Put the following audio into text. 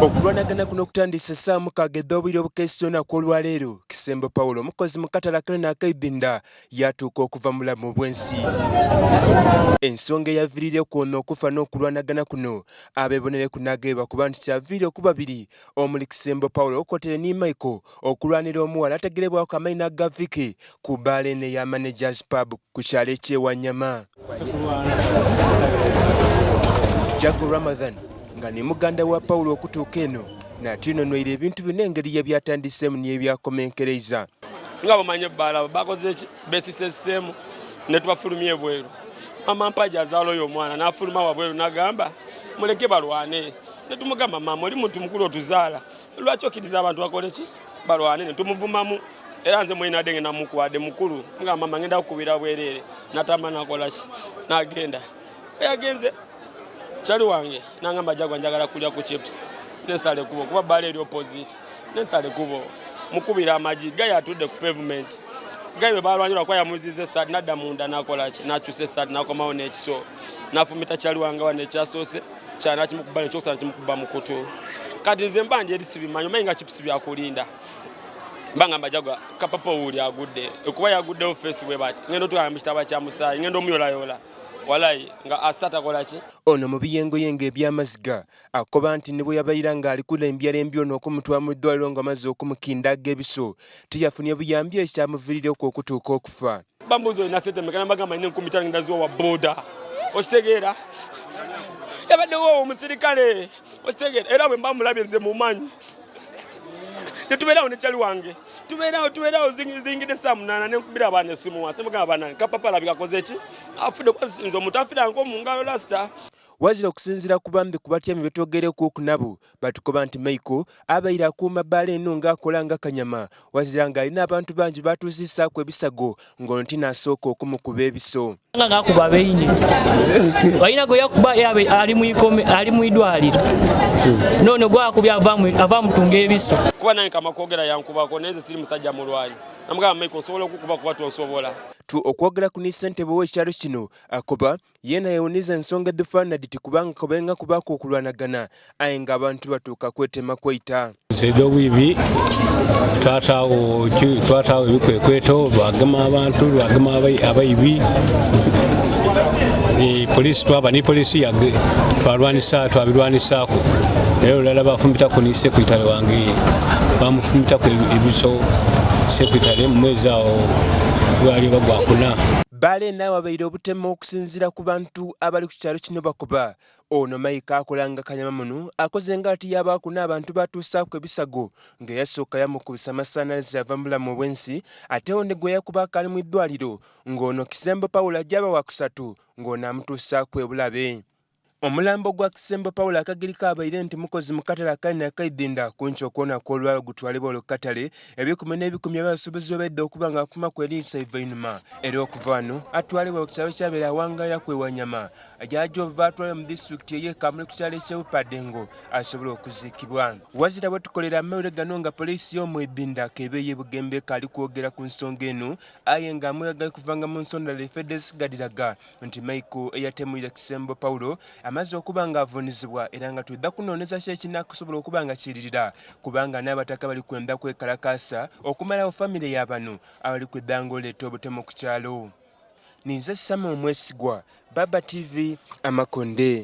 Okulwanagana kuno kutandise saawa mukaaga edh'obwire obukeesi olunaku olwaleero, Kisembo Paul omukozi mu katale akanene ak'eidhindha yaatuuka okuva mu bulamu bw'ensi. Ensonga eyaviriireku ono okufa n'okulwanagana kuno abebonereku n'ageeba kuba nti kyaviire ku babiri omuli Kisembo Paul Okotere ni Michael okulwanira omuwala ategerebwaku amaina ga Vicky ku bbaala eno eya Managers Pub ku kyalo eky'e Wanyama. Jago Ramadhan nga ni muganda wa Paul okutuuka eno n'atinonweire ebintu bino engeri ye byatandiseemu ni yebyakomenkereiza. Nga bw'omanyi ebbaala bakoze ki? Beesiseeseemu ne tubafulumya ebweru. Maama Mpagi azaala oyo omwana n'afuluma wabweru n'agamba muleke balwane. Ne tumugamba maama oli muntu mukulu otuzaala lwaki okkiriza abantu bakole ki? Balwane. Ne tumuvumamu era nze mwene ade ngenda mukwade mukulu nga mama ngenda kukubira bwerere natamba nakola ki nagenda yagenze kyali wange nangamba jagwa njagala kulya ku chips nensala ekubo kuba bbaala eri opposite nensala ekubo mukubira amagi gayi atudde ku pavement gayi bwe balwanyira kuba yamuziza esaati nadda munda nakola ki nakyusa esaati nakomawo n'ekiso nafumita kyali wange wano ekyasoose kyanakimukuba nekyokusana kimukuba mukutu kati nze mba ndi eri sibimanyi omanyi nga chips byakulinda mbangamba jagwa kapapa owuli agudde ekuba yaguddewo face bwe bati ngenda otwala mu kitaba kya musaayi ngenda omuyolayola walayi nga asa takola ki. Ono mu biyengoyengo eby'amaziga akoba nti ne bwe yabaira ng'ali kulembyalembya ono okumutwala mu ddwaliro ng'amaze okumukindagga ebiso tiyafunye buyambi ekyamuviirireku okutuuka okufa. Bambuuza olina sente meka nabagamba nina 5000 ngenda ziwa wa boda okitegeera yabaddewo omusirikale okitegeera era bwe mba mulabye nze mumanyi netubeerawo ne kyali wange tubeerawo tubeerawo zingidde saa munaana nenkubira abaana esimu wansi nemugamba banange kapapa alabika akoze ki afudde nze omuntu afira nko mu ngalo lasita. Wazira okusinziira ku bambi ku batyamye betwogereku ku nabo batukoba nti Michael abaire akuuma bbaala eno nga akola nga kanyama wazira nga alina abantu bangi batuusisaaku ebisago nga ono ti n'asooka okumukuba ebiso. Nga ngakuba baine walina gwe yakuba yabe ali mwikome ali mwidwaliro nono gwakubye ava mutunga ebiso. Kuba nange kama kwogera yankubako naye nze siri musajja mulwanyi namugamba Michael osobola okukuba kuba tosobola. Tu okwogera ku ni ssentebe w'ekyalo kino akoba Yeena yeewuniza ensonga edhifaanana dhiti kubanga kubenga kubaaku okulwanagana aye nga abantu batuuka kwetema kweita. Edh'obwibi twataagho twataagho ebikwekweto lwagema abantu lwagema abaibi ni polisi twaba ni polisi twalwanisa twabirwanisaaku era olulala bafumbitaku ni sekuritale wange bamufumitaku ebiso sekuritale mu mwezi awo gwali oba gwakuna. Bbaala eno awabaire obutemo okusinziira ku bantu abali ku kyalo kino bakoba ono Maika akola nga kanyama muno akoze nga ati yabaaku n'abantu batuusaaku ebisago nga eyasooka yamukubisa amasanhalaze ava mu bulamu obw'ensi ate onde gwe yakuba akaali mu idwaliro ng'ono Kisembo Paul aja aba wakusatu ng'ono amutuusaaku ebulabe. Omulambo gwa Kisembo Paul Akagirika abaire nti mukozi mu katale akali Nakaidhinda ku nkyo okw'olunaku olwaleero gutwalibwa olwo katale ebikumi n'ebikumi eby'abasuubuzi bwe baidha okuba nga akumaku eriiso eivainhuma era okuva ghano atwalibwa ku kyalo kyabaire awangaliraku e Wanyama gyaja ova atwalibwa mu disitulikiti ey'e Kamuli ku kyalo eky'e Bupadengo asobole okuziikibwa. Wazira wetukolera amawulire gano nga poliisi y'omu Idhinda k'ebe ey'e Bugembe ekaali kwogera ku nsonga eno aye nga amawulire agali kuvanga mu nsonda dhaife edh'esiga dhiraga nti Michael eyatemwire Kisembo Paulo amaze okuba nga avunizibwa era nga twidha kunooneza ki ekinakusobola okuba nga kiiririra kubanga n'abataka bali kwenda kwekalakaasa okumalagho famire ya bano abali kwidha nga oleeta obutemu ku kyalo. Ninze Samuel Mwesigwa, Baba TV, Amakonde.